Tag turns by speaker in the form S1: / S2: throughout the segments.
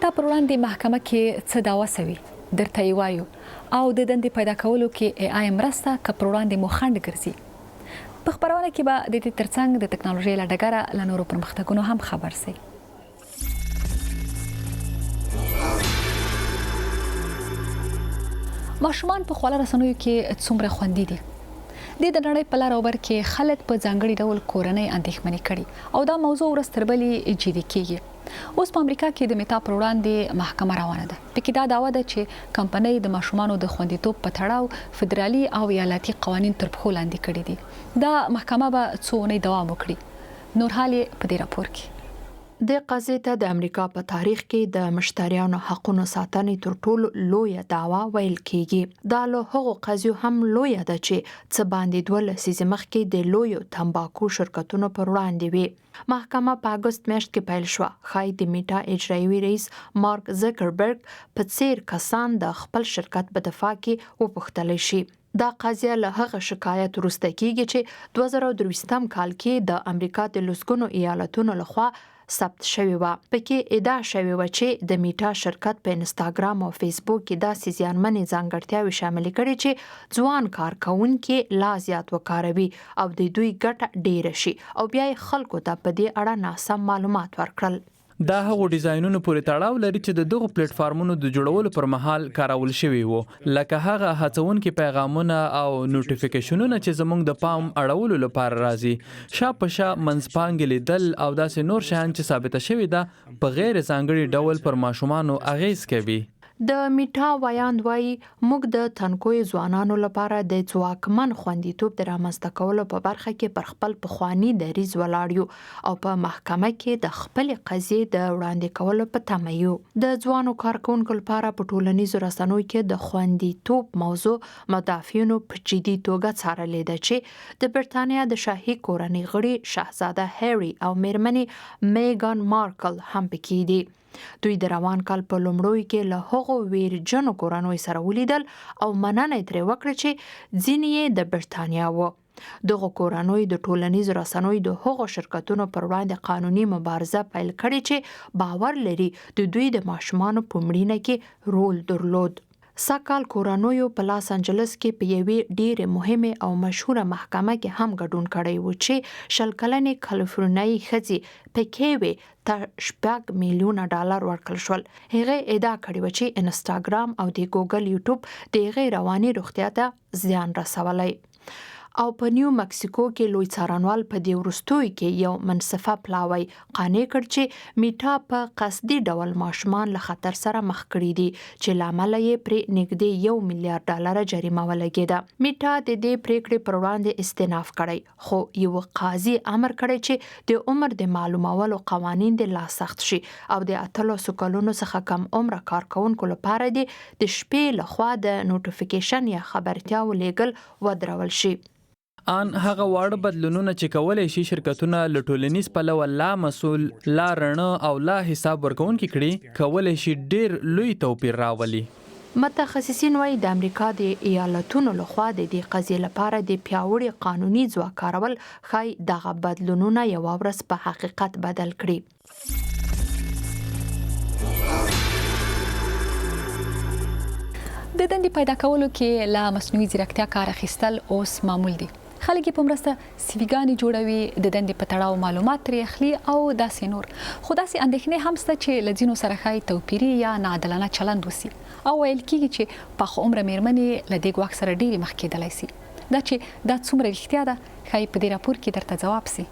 S1: میتا پر وړاندې محکمه کې څه دعوه سوي درته یې وایو او د دندې پیدا کولو کې ای آی مرسته که پر وړاندې مو خنډ ګرځي. په خپرونه کې به د دې ترڅنګ د تکنالوژۍ له ډګره له نورو پرمختګونو هم خبر سئ. ماشومان په خواله رسنیو کې څومره خوندي دي؟ دې د نړۍ په لر او بر کې خلک په ځانګړي ډول کورنۍ اندېښمنې کړي او دا موضوع ورځ تر بلې جدي کیږي. اوس په امریکا کې د میتا پر وړاندې محکمه روانه ده. پکې دا دعوه ده چې کمپنۍ د ماشومانو د خوندیتوب په تړاو فدرالي او ایالاتي قوانین تر پښو لاندې کړي دي. دا محکمه به څو اونۍ دوام وکړي. نور حال یې په دې راپور کې.
S2: دې قضیې ته د امریکا په تاریخ کې د مشتریانو حقونو ساتنې تر ټولو لویه دعوا ویل کیږي. دا له هغو قضیو هم لویه ده چې څه باندې دوه لسیزې مخکې د لویو تمباکو شرکتونو پر وړاندې وې. محکمه په اګست میاشت کې پیل شوه. ښايي د میټا اجرایوي رئیس مارک زکربرګ په څیر کسان د خپل شرکت په دفاع کې وپوښتل شي. دا قضیه له هغه شکایت وروسته کیږي چې 2023 کال کې د امریکا د لسګونو ایالتونو لخوا ثبت شوې وه. پکې ادعا شوې وه چې د میټا شرکت په انستاګرام او فیسبوک کې داسې زیانمنې ځانګړتیاوې شاملې کړې چې ځوان کارکوونکي لا زیات وکاروي او د دوی ګټه ډیره شي او بیا یې خلکو ته په دې اړه ناسم معلومات ورکړل.
S3: دا هغو ډیزاینونو پورې تړاو لري چې د دغو پلیټ فارمونو د جوړولو پر مهال کارول شوي وو، لکه هغه هڅوونکي پیغامونه او نوټیفیکیشنونه چې زموږ د پام اړولو لپاره راځي، شا په شا منځپانګې لیدل او داسې نور شیان چې ثابته شوې ده په غیر ځانګړي ډول پر ماشومانو اغېز کوي.
S2: د میټا ویاند وايي، موږ د تنکیو ځوانانو لپاره د ځواکمن خوندیتوب د رامنځته کولو په برخه کې پر خپل پخواني دریځ ولاړ یو او په محکمه کې د خپلې قضیې د وړاندې کولو په تمه یو. د ځوانو کارکوونکو لپاره په ټولنیزو رسنیو کې د خوندیتوب موضوع مدافعینو په جدي توګه څارلې ده چې د برتانیا د شاهي کورنۍ غړي شهزاده هری او میرمنې میګان مارکل هم پکې دي. دوی د روان کال په لومړیو کې له هغو ویرجنو کورنیو سره ولیدل او مننه یې ترې وکړه چې ځینې یې د برتانیا وو. دغو کورنیو د ټولنیزو رسنیو د هغو شرکتونو پر وړاندې قانوني مبارزه پیل کړې چې باور لري د دوی د ماشومانو په مړینه کې رول درلود. سږ کال کورنیو په لاس انجلس کې په یوې ډېرې مهمې او مشهوره محکمه کې هم ګډون کړی و چې 20 کلنې کالیفورنیایي ښځې پکې وې ته شپږ میلیونه ډالر ورکړل شول. هغې ادعا کړې وه چې انسټاګرام او د ګوګل یوټیوب د هغې رواني روغتیا ته زیان رسولی. او په نیو مکسیکو کې لوی څارنوال په دې وروستیو کې یو منصفه پلاوی قانع کړ چې میټا په قصدي ډول ماشومان له خطر سره مخ کړي دي چې له امله یې پرې نږدې یو میلیارډ ډالره جریمه ولګېده. میټا د دې پرېکړې پر وړاندې استیناف کړی، خو یوه قاضي امر کړی چې د عمر د معلومولو قوانین دې لا سخت شي او د 18 کلونو څخه کم عمره کارکوونکو لپاره دې د شپې له خوا د نوټیفیکیشن یا خبرتیاوو لېږل ودرول شي.
S3: آن هغه واړه بدلونونه چې کولی شي شرکتونه له ټولنیز پلوه لا مسؤل، لا رڼه او لا حساب ورکوونکي کړي، کولی شي ډېر لوی توپیر راولي.
S2: متخصصین وايي، د امریکا د ایالتونو له خوا د دې قضیې لپاره د پیاوړي قانوني ځواک کارول ښايي دغه بدلونونه یوه ورځ په حقیقت بدل کړي.
S1: د دندې پیدا کولو کې له مصنوعي ځیرکتیا کار اخیستل اوس معمول دي. خلک یې په مرسته سیویګانې جوړوي، د دندې په تړاو معلومات ترې اخلي او داسې نور. خو داسې اندېښنې هم شته چې له ځینو سره ښايي توپیري یا ناعادلانه چلند وشي او ویل کېږي چې پاخه عمره مېرمنې له دې ګواښ سره ډېرې مخ کېدلای شي. دا چې دا څومره رښتیا ده، ښايي په دې راپور کې درته ځواب شي.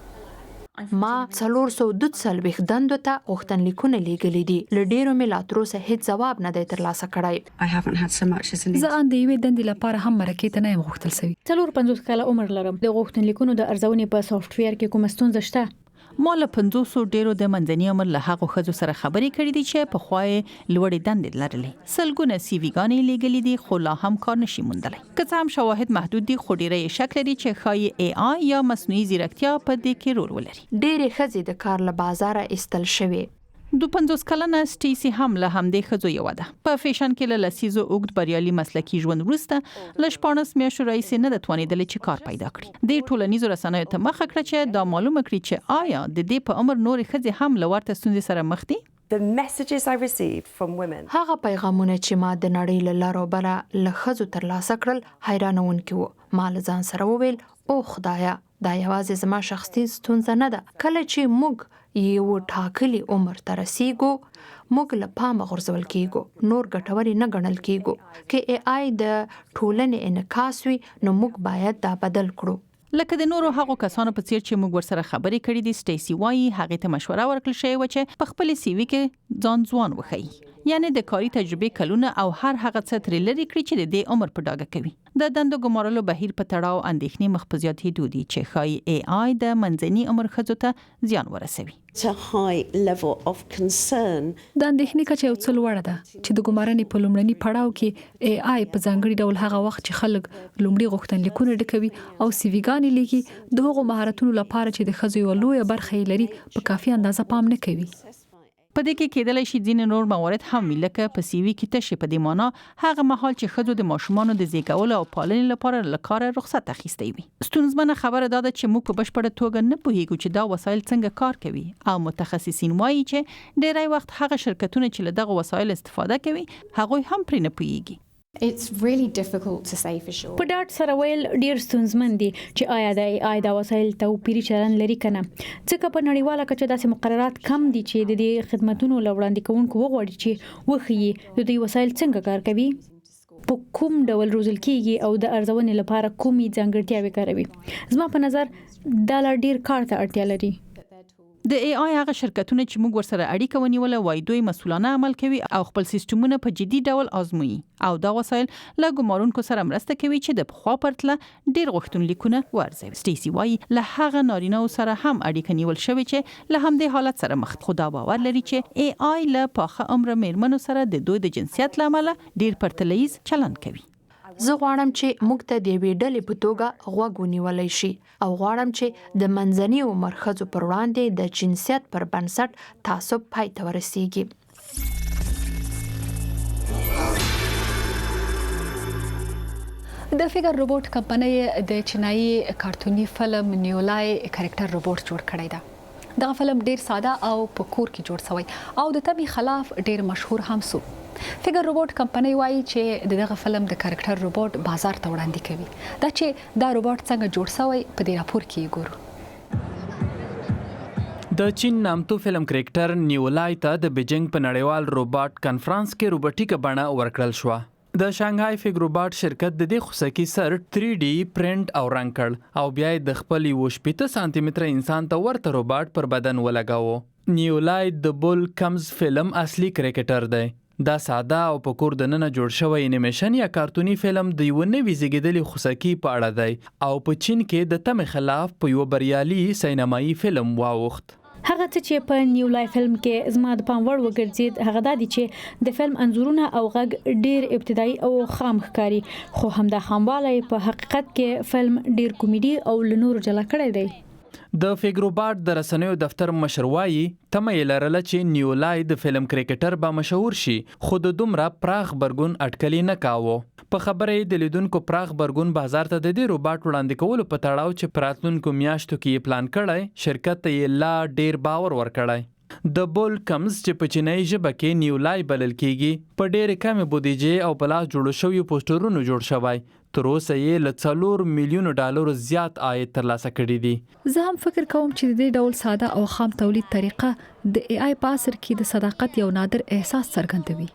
S2: ما 442 دندو ته غوښتنلیکونه لیږلي دي، له ډېرو مې لا تر اوسه هیڅ ځواب نه دی ترلاسه کړی.
S1: زه ان د یوې دندې لپاره هم مرکې ته نه یم غوښتل شوی.
S4: 54 کاله عمر لرم. د غوښتنلیکونو د ارزونې په سافټویر کې کومه ستونزه شته؟
S5: ما له پنځوسو ډېرو د منځني عمر له هغو ښځو سره خبرې کړې دي چې پخوا یې لوړې دندې لرلې. سلګونه سي وي ګانې یې لېږلې دي خو لا هم کار نه شي موندلی. که څه هم شواهد محدود دي خو ډېری یې شک لري چې ښايي اې آی یا مصنوعي ځیرکتیا په دې کې رول ولري.
S2: ډېرې ښځې د کار له بازاره ایستل شوې.
S5: 52 کلنه سټیسي هم له همدې ښځو یوه ده. په فیشن کې له لسیزو اوږد بریالي مسلکي ژوند وروسته له 16 میاشتو راهیسې نه ده توانېدلې چې کار پیدا کړي. دې ټولنیزو رسنیو ته مخه کړه چې دا معلومه کړي چې آیا د دې په عمر نورې ښځې هم له ورته ستونزې سره مخ دي؟
S2: هغه پیغامونه چې ما د نړۍ له لر او بره له ښځو ترلاسه کړل، حیرانوونکي وو. ما له ځان سره وویل، اوه خدایه، دا یوازې زما شخصي ستونزه نه ده. کله چې موږ یوه ټاکلي عمر ته رسېږو، موږ له پامه غورځول کېږو، نور ګټورې نه ګڼل کېږو. که اې آی د ټولنې انعکاس وي، نو موږ باید دا بدل کړو.
S5: لکه د نورو هغو کسانو په څېر چې موږ ورسره خبرې کړې دي، سټیسي وايي، هغې ته مشوره ورکړل شوې وه چې په خپلې سي وي کې ځان ځوان وښيي. یعنې د کاري تجربې کلونه او هر هغه څه ترې لرې کړي چې د دې عمر په ډاګه کوي. د دندو ګمارلو بهیر په تړاو اندېښنې مخ په زیاتېدو دي چې ښايي اې آی د منځني عمر ښځو ته زیان ورسوي.
S1: د اندېښنې کچه یو څه لوړه ده چې د ګمارنې په لومړني پړاو کې اې آی په ځانګړي ډول هغه وخت چې خلک لومړي غوښتنلیکونه ډکوي او سي وي ګانې لېږي، د هغو مهارتونو لپاره چې د ښځو یوه لویه برخه یې لري، په کافي اندازه پام نه کوي.
S5: په دې کې کېدلی شي ځینې نور موارد هم وي، لکه په سي وي کې تشې، په دې مانا هغه مهال چې ښځو د ماشومانو د زېږولو او پالنې لپاره له کاره رخصت اخیستی وي. ستونزمنه خبره دا ده چې موږ په بشپړه توګه نه پوهېږو چې دا وسایل څنګه کار کوي او متخصصین وايي چې ډېری وخت هغه شرکتونه چې له دغو وسایلو استفاده کوي، هغوی هم پرې نه پوهېږي.
S4: په ډاډ سره ویل ډیر ستونزمن دي چې آیا د ای آی دا وسایل توپیري چلند لري که نه، ځکه په نړیواله کچه داسې مقررات کم دي چې د دې خدمتونو له وړاندې کوونکو وغواړي چې وښيي د دوی وسایل څنګه کار کوي، په کوم ډول روزل کیږي او د ارزونې لپاره کومې ځانګړتیاوې کاروي. زما په نظر دا لا ډیر کار ته اړتیا لري.
S5: د اې آی هغه شرکتونه چې موږ ورسره اړیکه ونیوله وايي دوی مسؤلانه عمل کوي او خپل سیسټمونه په جدي ډول ازمويي او دا وسایل له ګمارونکو سره مرسته کوي چې د پخوا پرتله ډېر غوښتنلیکونه وارزوي. سټیسي وايي له هغه نارینهو سره هم اړیکه نیول شوې چې له همدې حالت سره مخ دي خو دا باور لري چې اې آی له پاخه عمره مېرمنو سره د دوی د جنسیت له امله ډېر پرتله ییز چلند کوي.
S2: زه غواړم چې موږ ته د یوې ډلې په توګه غوږ ونیولی شي او غواړم چې د منځني عمر ښځو پر وړاندې د جنسیت پر بنسټ تعصب پای ته ورسیږي.
S1: د فیګر روبوټ کمپنۍ د چینایي کارتوني فلم نیولای کرکټر روبوټ جوړ کړی ده. دغه فلم ډیر ساده او په کور کې جوړ شوی او د تمې خلاف ډیر مشهور هم سو. فیګر روبوټ کمپنۍ وایي چې د دغه فلم د کرکټر روبوټ بازار ته وړاندې کوي. دا چې دا روبوټ څنګه جوړ شوی په دې راپور کې یې ګورو.
S3: د چین نامتو فلم کرکټر نیولای ته د بیجینګ په نړیوال روباټ کنفرانس کې روبوټیکه بڼه ورکړل شوه. د شانګهای فیګروباټ شرکت د دې خوسکي سر تري ډي پرنټ او رنګ کړ او بیا یې د خپل یوه 60 سانتي متره انسان ته ورته روباټ پر بدن ولګاوه. نیولای د بول کمز فلم اصلي کرکټر دی. دا ساده او په کور دننه جوړ شوی انیمیشن یا کارتوني فلم د یوه نوي زیږیدلي خوسکي په اړه دی او په چین کې د تمې خلاف په یوه بریالي سینمايي فلم واوښت.
S4: هغه څه چې په نیو لایف فلم کې زما د پام وړ وګرځید هغه دا دي چې د فلم انځورونه او غږ ډیر ابتدایي او خام ښکاري خو همدا خاموالی په حقیقت کې فلم ډیر کومیډي او له نورو جلا کړی دی.
S3: د فیګروباټ د رسنیو دفتر مشر وايي، تمه یې لرله چې نیولای د فلم کرکټر به مشهور شي، خو د دومره پراخ غبرګون اټکل یې نه کاوه. په خبره یې د لیدونکو پراخ غبرګون بازار ته د دې روباټ وړاندې کولو په تړاو چې په راتلونکو میاشتو کې یې پلان کړی، شرکت ته یې لا ډېر باور ورکړی. د بول کمز چې په چینایي ژبه کې نیولای بلل کېږي، په ډېرې کمې بودیجې او په لاس جوړو شویو پوسټرونو جوړ شوی، تر اوسه یې له څلور میلیونو ډالرو زیات عاید ترلاسه کړي دي.
S1: زه هم فکر کوم چې د دې ډول ساده او خام تولید طریقه د اې آی په عصر کې د صداقت یو نادر احساس څرګندوي.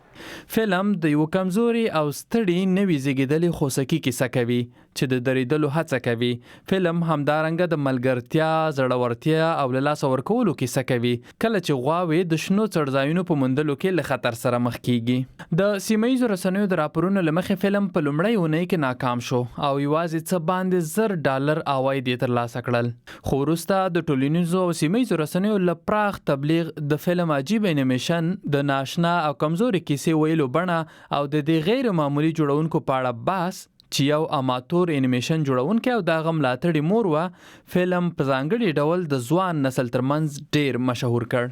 S3: فلم د یوه کمزوري او ستړي نوي زیږیدلي خوسکي کیسه کوي چې د درېدلو هڅه کوي. فلم همدارنګه د ملګرتیا، زړورتیا او له لاسه ورکولو کیسه کوي کله چې غواوې د شنو څړځایونو په موندلو کې له خطر سره مخ کیږي. د سیمه ییزو رسنیو د راپورونو له مخې فلم په لومړۍ اونۍ کې ناکام شو او یوازې څه باندې 1000 ډالر عواید یې ترلاسه کړل. خو وروسته د ټولنیزو او سیمه ییزو رسنیو له پراخ تبلیغ، د فلم عجیب انیمیشن، د نااشنا او کمزورې کیسې ویلو بڼه او د دې غیر معمولي جوړونکو په اړه بحث چې یو اماتور انیمیشن جوړونکی او د هغه ملاتړې مور وه، فلم په ځانګړي ډول د ځوان نسل ترمنځ ډېر مشهور کړ.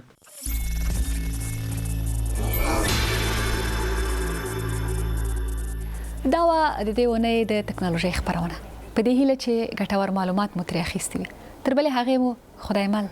S1: دا وه د دې اونۍ د تکنالوژۍ خپرونه. په دې هیله چې ګټور معلومات مو ترې اخیستي وي. تر بلې هغې مو خدای مل.